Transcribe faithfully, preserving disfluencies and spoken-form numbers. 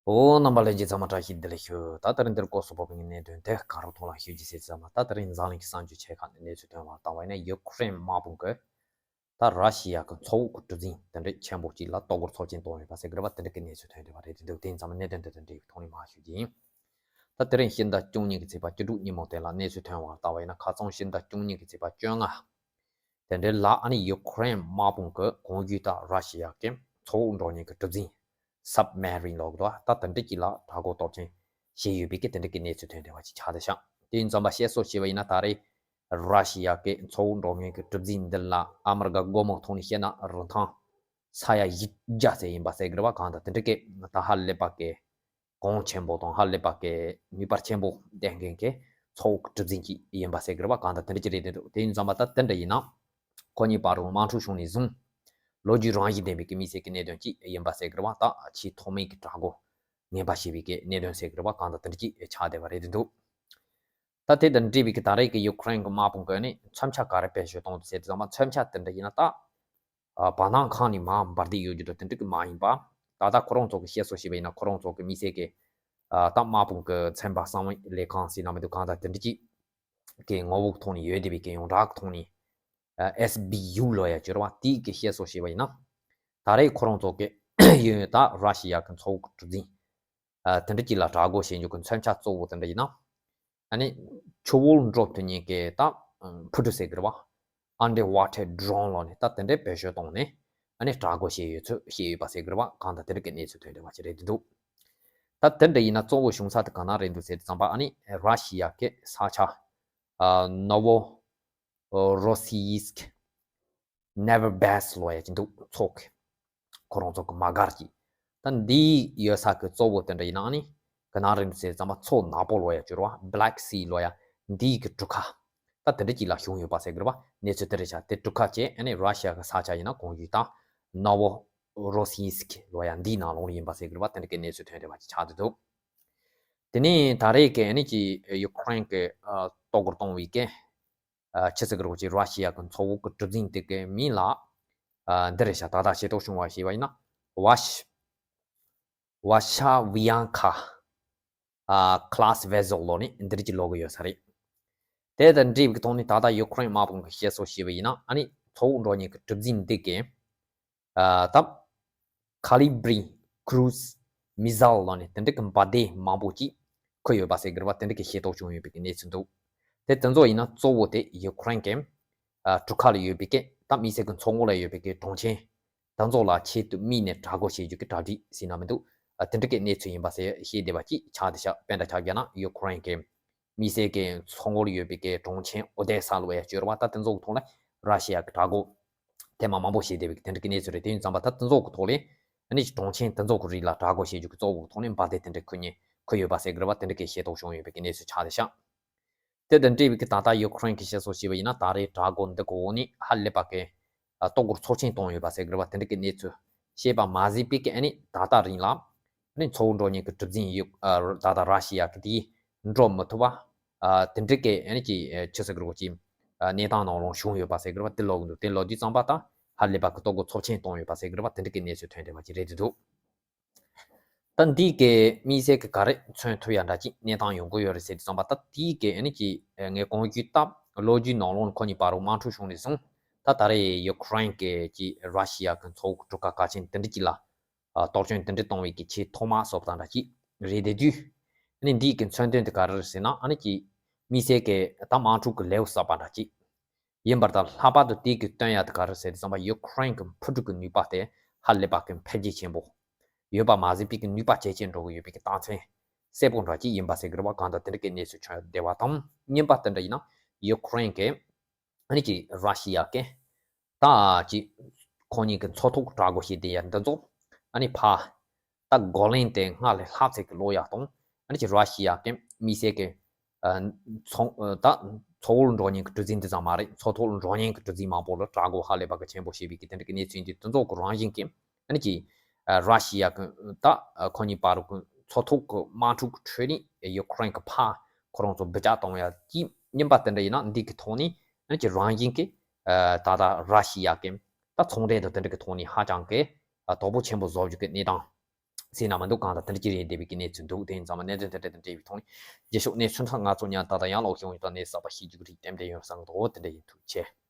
ཨོ། རྣམ་པ་ལྷན་རྒྱས་ཚང་མ་བཀྲ་ཤིས་བདེ་ལེགས་ཞུ། ད་དེ་རིང་འདིར་སྐོར་སོགས་པོ་གི་གནད་དོན་དེ་ག་རོ་ཐོག་ལ་ཞུ་རྒྱུ་བྱས་ཙང་མ། ད་དེ་རིང་འཛམ་གླིང་གི་གསར་འགྱུར་ཆེ་ཁག་ནས་གནས་ཚུལ་ཐོན་པ་ལྟ་བ་ཡིན་ན། ཡུ་ཁུ་རེན་དམག་དཔུང་གིས་ད་ར་ཤི་ཡ་གི་མཚོ་འོག་གི་གྲུ་གཟིངས་དེ་འདྲ་ཆེན་པོ་གཅིག་ལ་གཏོར་རྒོལ་ཚབས་ཆེན་བཏང་ཡོད་པ་ཟེར་གི་རེད་བ། དེ་འདྲ་གི་གནས་ཚུལ་ཐོན་བསྡད་པ་རེད་འདུག་དེ་ཡིན་ཙང་མ་གནད་དོན་དེ་དང་འབྲེལ་བའི་ཐོག་ནས་མར་ཞུ་རྒྱུ་ཡིན། ད་དེ་རིང་ཕྱི་ཟླ་བཅུ་གཉིས་ཀྱི་ཚེས་པ་བཅུ་དྲུག་ཉིན་མོ་དེ་ལ་གནས་ཚུལ་ཐོན་པ་ལྟ་བ་ཡིན་ན། ཁ་སང་ཕྱི་ཟླ་བཅུ་གཉིས་ཀྱི་ཚེས་པ་བཅོ་ལྔ་དེ་འདྲའི་ལ་ཨ་ནི་ཡུ་ཁུ་རེན་དམག་དཔུང་གིས་གོང་ཞུས་ལྟར་ར་ཤི་ཡ་གི་མཚོ་འོག་འགྲོ་མཁན་གྱི་གྲུ་གཟིངས། སབ་མེ་རིན་ལབ་དགོས་འདུག་ད་དེ་འདྲ་གཅིག་ལ་གཏོར་རྒོལ་སྟོབས་ཆེན་བྱས་ཡོད་པའི་གི་དེ་འདྲ་གི་གནས་ཚུལ་ཐོན་བསྡད་པ་ཅིག་ཆགས་བསྡད་ཤག་དེ་ཡིན་ཙང་མ་བཤད་སྲོལ་བྱས་པ་ཡིན་ན། ད་རེས་ར་ཤི་ཡ་གི་མཚོ་འོག་འགྲོ་མཁན་གྱི་གྲུ་གཟིངས་འདི་ལ་ཨ་མི་རི་ཀ་སྒོར་མོ་ཐོག་ནས་བཤད་ན་རིན་ཐང་ས་ཡ་བཞི་བརྒྱ་ཙམ་ཡིན་པ་ཟེར་གི་རེད་བ། གང་ལྟར་དེ་འདྲ་གི་ད་ཧ་ལས་པ་གི་གོང་ཆེན་པོ་དང་ཧ་ལས་པ་གི་ནུས་པ་ཆེན་པོ་ལྡན་མཁན་གྱི་མཚོ་འོག་གྲུ་གཟིངས་ཅིག་ཡིན་པ་ཟེར་གི་རེད་བ། གང་ལྟར་དེ་འདྲ་ཅིག་རེད་འདུག་དེ་ཡིན་ཙང་མ་ད་དེ་འདྲ་ཡིན་ན་ཁོ་གཉིས་བར་དུ་དམག་འཁྲུག་བྱུང་ནས་བཟུང་ལོ་རྒྱུས་རང་བཞིན་ལྡན་པའི་གི་དམིགས་བསལ་གྱི་གནད་དོན་ཅིག་ཡིན་པ་ཟེར་གི་རེད་བ། ད་ཆེས་ཐོག་མའི་གི་གཏོར་རྒོལ་ངན་པ་བྱས་པའི་གི་གནད་དོན་ཟེར་གི་རེད་བ། གང་ལྟར་དེ་འདྲ་ཅིག་ཆགས་བསྡད་པ་རེད་འདུག་ད་དེ་དང་འབྲེལ་བའི་གི་ད་རེས་ཀྱི་ཡུ་ཁུ་རེན་གྱི་དམག་དཔུང་གིས་ནི་མཚོན་ཆ་ག་རེ་བེད་སྤྱོད་བཏང་འདུག་ཟེར་དུས་ཙམ་པ། མཚོན་ཆ་དེ་འདྲ་ཡིན་ན་ད། ཨ། བར་སྣང་ཁང་ནས་མར་འབར་བསྡད་ཡོད་རྒྱུ་དང་དེ་འདྲ་གི་མ་ཡིན་པ། ད་ལྟ་ཁོ་རང་ཚོ་གི་བཤད་སྲོལ་བྱས་པ་ཡིན་ན། ཁོ་རང་ཚོ་གི་དམིགས་བསལ་གྱི། ཨ། ད་དམག་དཔུང་གི་ཚན་པ་གསང་བའི་ལས་ཁང་ཟེར་ན་མི་འདུག་གང་ལྟར་དེ་འདྲ་ཅིག་གི་ངོ་བོ་གི་ཐོག་ནས་ཡོད་བསྡད་པའི་གི་ཡོངས་གྲགས་གི་ཐོག་ནས། ཨ། ཨེས་བི་ཡུ་ལབ་ཡ་ཅིག་ཡོད་རེད་བ། དེའི་གི་བཤད་སྲོལ་བྱས་པ་ཡིན་ན། ད་རེས་ཁོ་རང་ཚོ་གི་ཡོད་ད་ར་ཤི་ཡ་གི་མཚོ་འོག་གི་གྲུ་གཟིངས། ཨ། དེ་འདྲ་ཅིག་ལ་གཏོར་རྒོལ་བྱེད་རྒྱུ་གི་མཚོན་ཆ་གཙོ་བོ་དེ་འདྲ་ཡིན་ན། ཨ་ནི་ཆུ་བོར་འགྲོ་ཐུབ་མཁན་གྱི་ད་འཕུར་གྲུ་ཟེར་གི་རེད་བ། Underwater drone ལབ་ནས་ད་དེ་འདྲའི་བེད་སྤྱོད་བཏང་ནས་ཨ་ནི་གཏོར་རྒོལ་བྱས་ཡོད་ཚུལ་བཤད་ཡོད་པ་ཟེར་གི་རེད་བ། གང་ལྟར་དེ་འདྲ་གི་གནས་ཚུལ་ཐོན་བསྡད་པ་ཅིག་རེད་འདུག་ད་དེ་འདྲ་ཡིན་ན་གཙོ་བོ་བྱུང་ས་དེ་ག་ན་རེད་འདུག་ཟེར་དུས་ཙམ་པ། ཨ་ནི་ར་ཤི་ཡ་གི་ས་ཆ། ཨ། Novorossiysk Novobas ལབ་ཡ་ཅིག་འདུག་མཚོ་གི། ཁོ་རང་ཚོ་གི་དམག་སྒར་ཅིག་ད་འདི་ཡོད་ས་གི་གཙོ་བོ་དེ་འདྲ་ཡིན་ན་ཨ་ནི་ག་ན་རེད་ཟེར་ཙམ་པ། མཚོ་ནག་པོ་ལབ་ཡ་ཅིག་ཡོད་རེད་བ། Black Sea ལབ་ཡ་འདིའི་གི་གྲུ་ཁ། ད་དེ་འདྲ་ཅིག་ལ་བྱུང་ཡོད་པ་ཟེར་གི་རེད་བ། གནས་ཚུལ་དེ་རེད་ཤག་དེ་གྲུ་ཁ་བྱས་ཨ་ནི་ར་ཤི་ཡ་གི་ས་ཆ་ཡིན་ན་གོང་ཞུས་ད་Novorossiysk ལབ་ཡ་འདིའི་ནང་ལོགས་ཡིན་པ་ཟེར་གི་རེད་བ། དེ་འདྲ་གི་གནས་ཚུལ་ཐོན་བསྡད་པ་ཅིག་ཆགས་བསྡད་འདུག་དེ་ནས་ད་རེས་ཀྱི་ཨ་ནི་ཅིག་ཡུ་ཁུ་རེན་གྱི། ཨ། གཏོར་རྒོལ་བཏང་བའི་གི། ཨ། ཆི་ཟེར་གི་རེད་གོ་ཅིག་ར་ཤི་ཡ་གི་མཚོ་འོག་གི་གྲུ་གཟིངས་དེ་གི་མིང་ལ། ཨ། འདི་རེད་ཤག་ད་ལྟ་ཤེས་རྟོགས་བྱུང་བ་ཞིག་བྱས་པ་ཡིན་ན། Vash Vashavianka ཨ། class vessel ལབ་ནས་འདི་རིགས་ཀྱི་ལབ་གི་ཡོད་ས་རེད། དེ་དང་འབྲེལ་བའི་ཐོག་ནས་ད་ལྟ་ཡུ་ཁུ་རེན་དམག་དཔུང་གི་བཤད་སྲོལ་བྱས་པ་ཡིན་ན། ཨ་ནི་མཚོ་འོག་འགྲོ་མཁན་གྱི་གྲུ་གཟིངས་འདི་གི། ཨ། ད་Kalibr cruise missile ལབ་ནས་དེ་འདྲ་གི་འབར་མདེལ་མང་པོ་ཅིག་འཁུར་ཡོད་པ་ཟེར་གི་རེད་བ། དེ་འདྲ་གི་ཤེས་རྟོགས་བྱུང་ཡོད་པའི་གི་གནས་ཚུལ་འདུག་དེ་དེ་ཚོ་ཡིན་ན་གཙོ་བོ་དེ་ཡུ་ཁུ་རེན་གི། ཨ། གྲུ་ཁ་ལ་ཡོད་པའི་གི་ད་དམིགས་བསལ་གི་མཚོ་ངོས་ལ་ཡོད་པའི་གི་གྲོང་ཁྱེར་དེ་ཚོ་ལ་ཆེད་དུ་དམིགས་ནས་གྲོས་འགོ་བྱེད་རྒྱུ་གི་གྲ་སྒྲིག་ཟེར་ན་མི་འདུག་ཨ། དེ་འདྲ་གི་གནས་ཚུལ་ཡིན་པ་ཟེར་བཤད་བསྡད་པ་ཅིག་ཆགས་བསྡད་ཤག་དཔེར་ན་ཆ་བཞག་ན་ཡུ་ཁུ་རེན་གི་དམིགས་བསལ་གི་མཚོ་ངོས་ལ་ཡོད་པའི་གི་གྲོང་ཁྱེར་ཨོ་དེ་ས་ལབ་ཡ་ཅིག་ཡོད་རེད་བ། ད་དེ་ཚོ་གི་ཐོག་ལ་ར་ཤི་ཡ་གི་གྲོས་འགོ་ཐེངས་མ་མང་པོ་བྱས་བསྡད་པའི་གི་དེ་འདྲ་གི་གནས་ཚུལ་རེད། དེ་ཡིན་ཙང་པ་ད་དེ་ཚོ་གི་ཐོག་ལ་ཨ་ནི་གྲོང་ཁྱེར་དེ་ཚོ་གི་རིགས་ལ་གྲོས་འགོ་བྱེད་རྒྱུ་གི་གཙོ་བོ་གི་ཐོག་ནས་འབར་མདེལ་དེ་འདྲ་འཁུར་ནས་འཁུར་ཡོད་པ་ཟེར་གི་རེད་བ། དེ་འདྲ་གི་ཤེས་རྟོགས་བྱུང་ཡོད་པའི་གི་གནས་ཚུལ་ཆགས་བསྡད་ཤག་དེ་དང་འབྲེལ་བའི་གི་ད་ལྟ་ཡུ་ཁུ་རེན་གྱི་བཤད་སྲོལ་བྱས་པ་ཡིན་ན། ད་རེས་གྲོས་འགོ་འདི་གི་འོག་ནས་ཧ་ལས་པ་གི། ཨ། གཏོར་རྒོལ་ཚབས་ཆེན་བཏང་ཡོད་པ་ཟེར་གི་རེད་བ། དེ་འདྲ་གི་གནས་ཚུལ་བཤད་པ་མ་ཟད་པའི་གི་ཨ་ནི་ད་ལྟ་རིང་ལ་ཨ་ནི་མཚོ་འགྲོ་མཁན་གྱི་གྲུ་གཟིངས་ཡོད། ཨ། ད་ལྟ་ར་ཤི་ཡ་གི་དེ་འགྲོ་མི་ཐུབ་པ། ཨ། དེ་འདྲ་གི་ཨ་ནི་ཅིག་ཆི་ཟེར་གི་རེད་གོ་ཅིག་ཨ། གནས་སྟངས་ནང་ལོགས་བྱུང་ཡོད་པ་ཟེར་གི་རེད་བ། དེ་ལབ་གི་འདུག་དེ་ལབ་དུས་ཙམ་པ་ད་ཧ་ལས་པ་གི་གཏོར་རྒོལ་ཚབས་ཆེན་བཏང་ཡོད་པ་ཟེར་གི་རེད་བ། དེ་འདྲ་གི་གནས་ཚུལ་ཐོན་བསྡད་པ་ཅིག་རེད་འདུག་ད་འདི་གི་དམིགས་བསལ་གྱི་ག་རེ་མཚོན་ཐུབ་ཡ་འདྲ་ཅིག་གནས་སྟངས་ཡོང་གི་ཡོད་རེད་ཟེར་དུས་ཙམ་པ། ད་དེའི་གི་ཨ་ནི་ཅིག་ངས་གོང་ཞུས་ལྟར་ལོ་རྒྱུས་ནང་ལོགས་ཁོ་གཉིས་བར་དུ་དམག་འཁྲུག་བྱུང་ནས་བཟུང་ད་ད་རེས་ཡུ་ཁུ་རེན་གྱི་ཅིག་ར་ཤི་ཡ་གི་མཚོ་འོག་གྲུ་ཁ་གལ་ཆེན་དེ་འདྲ་ཅིག་ལ། ཨ། གཏོར་སྐྱོན་དེ་འདྲ་བཏང་བའི་གི་ཆེས་ཐོག་མ་སོབ་དང་འདྲ་ཅིག་རེད་བསྡད་དུས། ཨ་ནི་འདིའི་གི་མཚོན་དོན་དེ་ག་རེ་རེད་ཟེར་ན། ཨ་ནི་ཅིག་དམིགས་བསལ་གྱི་ད་དམག་འཁྲུག་གི་ལེའུ་གསར་པ་འདྲ་ཅིག་ཡིན་པར་ཐལ། ལྷག་པར་དུ་དེའི་གི་སྟོན་ཡ་དེ་ག་རེ་ཟེར་དུས་ཙམ་པ། ཡུ་ཁུ་རེན་གི་འཕུར་གྲུ་གི་ནུས་པ་དེ་ཧ་ལས་པ་གི་འཕེལ་རྒྱས་ཆེན་པོ་ཡོད་པ་མ་ཟད་པའི་གི་ནུས་པ་ཇེ་ཆེར་འགྲོ་གི་ཡོད་པའི་གི་རྟགས་མཚན་གསལ་པོ་འདྲ་ཅིག་ཡིན་པ་ཟེར་གི་རེད་བ། གང་ལྟར་དེ་འདྲ་གི་གནས་ཚུལ་བྱུང་བསྡད་པ་དང་། གཉིས་པ་དེ་འདྲ་ཡིན་ན་ཡུ་ཁུ་རེན་གི་ཨ་ནི་ཅིག་ར་ཤི་ཡ་གི་ད་ཅིག་ཁོང་གཉིས་ཀྱི་མཚོ་ཐོག་གྲོས་འགོ་བྱས་བསྡད་ཡ་འདི་ཚོ་ཨ་ནི་ཕར་ད་རྒོལ་ལན་དེ་སྔར་ལས་ལྷག་ཚད་ཀྱི་སློག་ཡ་དང་། ཨ་ནི་ཅིག་ར་ཤི་ཡ་གི་དམིགས་བསལ་གྱི། ཨ། མཚོ། ད་མཚོ་བོར་འགྲོ་མཁན་གྱི་གྲུ་གཟིངས་འདི་ཙམ་མ་རེད། མཚོ་ཐོག་ལ་འགྲོ་མཁན་གྱི་གྲུ་གཟིངས་མང་པོ་ལ་གྲོས་འགོ་ཧ་ལས་པ་གི་ཆེན་པོ་བྱས་པའི་གི་དེ་འདྲ་གི་གནས་ཚུལ་འདི་དེ་ཚོ་གི་རང་བཞིན་གྱིས། ཨ་ནི་ཅིག་ཨ། ར་ཤི་ཡ་གི་ད་ཁོ་གཉིས་བར་གྱི་མཚོ་ཐོག་གི་དམག་འཁྲུག་གི་ཁྲོད་ནས་ཡུ་ཁུ་རེན་གྱི་ཕར་ཁོ་རང་ཚོ་འབུད་རྒྱག་གཏོང་ཡ་གཅིག་གཉིས་པ་དེ་འདྲ་ཡིན་ན་འདི་གི་ཐོག་ནས་ཨ་ནི་ཅིག་རང་བཞིན་གྱིས། ཨ། ད་ལྟ་ར་ཤི་ཡ་གི་ད་ཚོང་འབྲེལ་དང་དེ་འདྲ་གི་ཐོག་ནས་ཧ་ཅང་གི། ཨ། དོ་ཕོག་ཆེན་པོ་བཟོ་རྒྱུ་གི་གནས་སྟངས་ ཟེར་ན་མི་འདུག་གང་ལྟར་དེ་འདྲ་ཅིག་རེད་བསྡད་པའི་གི་གནས་ཚུལ་འདུག་དེ་ཡིན་ཙང་མ་གནད་དོན་དེ་འདྲ་དང་འབྲེལ་བའི་ཐོག་ནས་རྗེས་ཕྱོགས་གནས་ཚུལ་ཁག་ང་ཚོ་ཉན་ད་ལྟ་ཡང་ལོག་ཤེས་ཡོང་ད་ནས་གསར་པ་ཤེས་རྒྱུ་རིགས་གཏན་འབྲས་ཡོད་བསམ་གི་འདུག་དེ་འདྲ་ཡིན། ཐུགས་རྗེ་ཆེ།